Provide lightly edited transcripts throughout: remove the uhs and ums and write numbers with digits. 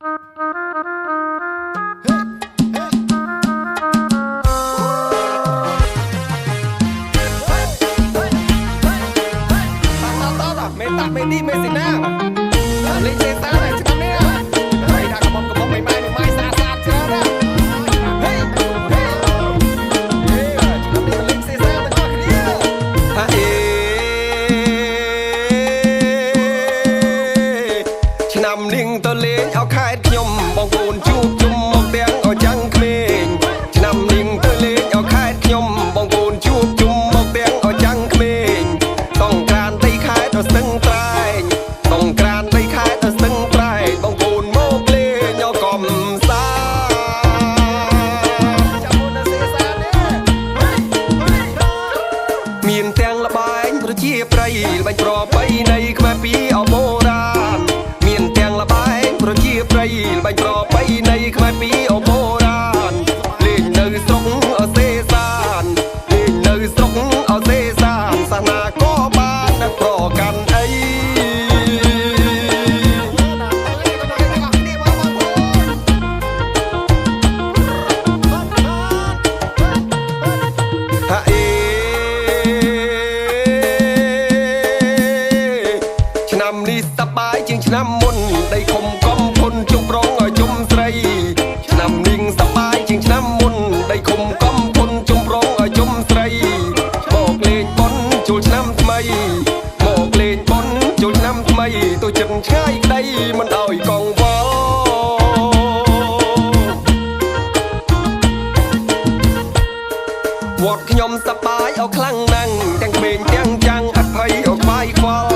មេតាមេឌីមេស៊ីណាលេងសេសាដែរឆ្នាំនេះហើយថាកំកំមិនម៉ាយមិនម៉ាយស្អាតស្អាតច្រើនណាហេហេហេឆ្នាំនេះលេងសេសាទាំងអស់គ្នាហាអេឆ្នាំនេះទៅលេងអោខេតខ្ញុំបងប្អូនជួបជុំមកទាំងអចាំងក្មេងឆ្នាំនេះទៅលេងអោខេតខ្ញុំបងប្អូនជួបជុំមកទាំងអចាំងក្មេងសង្ក្រានដីខេតដល់ស្ទឹងត្រែងសង្ក្រានដីខេតដល់ស្ទឹងត្រែងបងប្អូនមកលេងអកំសាចាំមុនសេសានេះមានទាំងលបែងប្រជាប្រិយល្បែងប្រពៃណីខ្មែរពីអបូរាណមានទាំងលបែងប្រជាប្រិយល្បែងប្រពៃណីខ្មែរពីអបូរាណលេងនៅស្រុកអសេសានលេងនៅស្រុកអសេសានសាសនាក៏បានប្រកាន់អី ហាអេឆ្នាំនេះសប្បាយជាងឆ្នាំមុនដីខំកំភុនជុំប្រងឲ្យជុំស្រីឆ្នាំនេះសប្បាយជាងឆ្នាំមុនដីខំកំភុនជុំប្រងឲ្យជុំស្រីមកលេងប៉ុនចូលឆ្នាំថ្មីមកលេងប៉ុនចូលឆ្នាំថ្មីទៅចិត្តឆ្ងាយក្តីមិនឲ្យកងវល់វត្តខ្ញុំសប្បាយអោខ្លាំងណាស់ទាំងក្មេងទាំងចាំងអត់ភ័យអោខ្វាយខ្វល់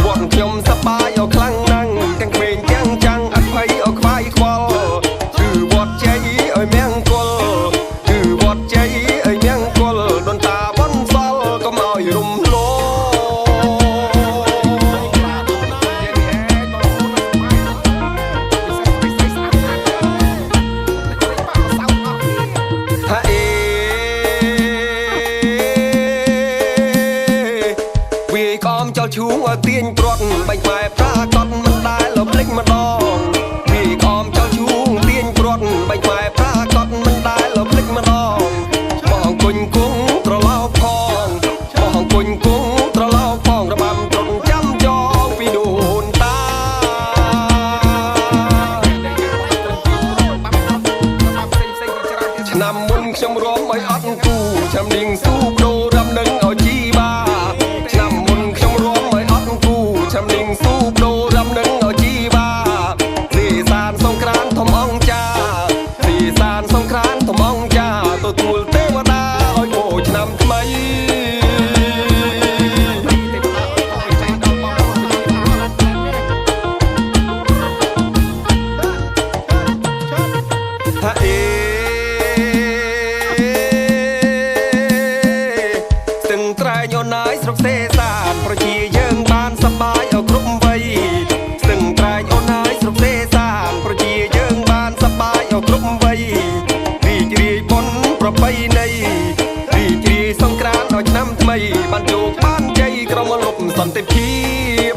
វត្តខ្ញុំសប្បាយអោខ្លាំងណាស់ទាំងក្មេងទាំងចាំងអត់ភ័យអោខ្វាយខ្វល់គឺវត្តជ័យឲ្យមង្គលគឺវត្តជ័យឲ្យមង្គលដនតាបនសល់កុំឲ្យរំលោថាអេវាយកំចោលឈូងឲ្យទាញព្រាត់បាញ់ខ្មែរប្រាកដមិនដែលលភ្លេចម្ដងវាយកំចោលឈូងទាញព្រាត់បាញ់ខ្មែរប្រាកដមិនដែលលភ្លេចម្ដងបោះអង្គុញគង់ត្រឡោកផងបោះអង្គុញគង់ត្រឡោកផងរបាំត្រង់ចាំចងពីដូនតាឆ្នាំមុនខ្ញុំរំឲ្យអត់គូឆ្នាំនេះស៊ូបដូររំនឹងឲ្យជីបាឆ្នាំមុនខ្ញុំរំឲ្យអត់គូឆ្នាំនេះស៊ូបដូររំនឹងឲ្យជីបាសេសានសង្ក្រានធំអង្គចាសេសានសង្ក្រានធំអង្គចាទទួលទេវតាឲ្យគោឆ្នាំថ្មីថាអេស្ទឹងត្រែងអូនហើយស្រុកសេសានប្រជាយើងបានសប្បាយឲ្យគ្រប់វ័យស្ទឹងត្រែងអូនហើយស្រុកសេសានប្រជាយើងបានសប្បាយឲ្យគ្រប់វ័យរីករាយបុណ្យប្រពៃណីរីករាយសង្ក្រានដល់ឆ្នាំថ្មីបានជោគបានជ័យក្រមលុបសន្តិភាព